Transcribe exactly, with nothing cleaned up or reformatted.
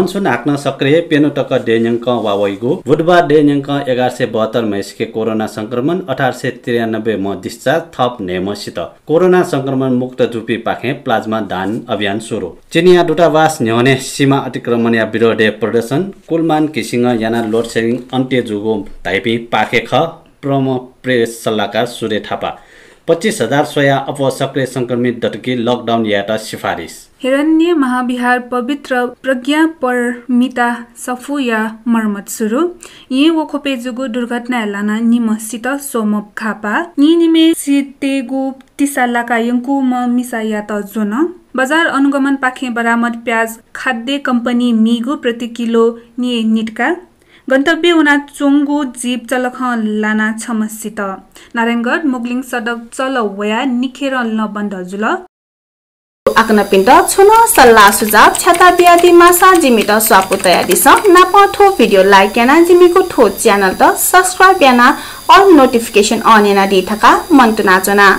मनसुन हाकनं सक्रिय, प्यन्हु तक दय्‌न्यंकं वा वइगु। बुधबार दय्‌न्यंकं एघार सय बहत्तर म्हय्‌सिके कोरोना संक्रमण, अठार सय त्रियानब्बे म्ह discharge, थप न्हय्‌म्ह सित। कोरोना संक्रमण मुक्त जूपिंपाखें plasma दान अभियान सुरु। चीनया दूतावास न्ह्यःने सीमा अतिक्रमणया विरोधय् प्रदर्शन, कुलमान घिसिङं यानाः load shedding अन्त्य जूगु धाइपिं पाखे खः, प्रमुख प्रेस सल्लाहकार सूर्य थापा। पच्चिस हजार स्वयाः अप्वः सक्रिय संक्रमित दत कि lockdown यायेत सिफारिस। हिरण्य महाविहार पवित्र प्रज्ञा परमिता सफूया मर्मत सुरु। येँ व ख्वपय् जूगु दुर्घटनाय् लानाः निम्ह सित, स्वम्ह घाःपाः। नीनिम्हय् सितेगु तिसा लाका यंकूम्ह मिसायात ज्वन। बजार अनुगमनपाखें बरामद प्याज खाद्य कम्पनी मीगु प्रति किलो निय् नितका। गन्तव्य वनाच्वंगु जीप चलखं लानाः छम्ह सित। नारायणगढ मोगलिङ सडक चल वयाः निखेरं लँ बन्द जुल। आकनपिन्त छुं नं सल्लाह सुझाव छ्याता बियादी माःसा जिमित स्वापू तयादिसँ। नापं थ्व video like यानाः जिमिगु थ्व channel त subscribe यानाः all notification on यानादी धकाः मनंतुना च्वना।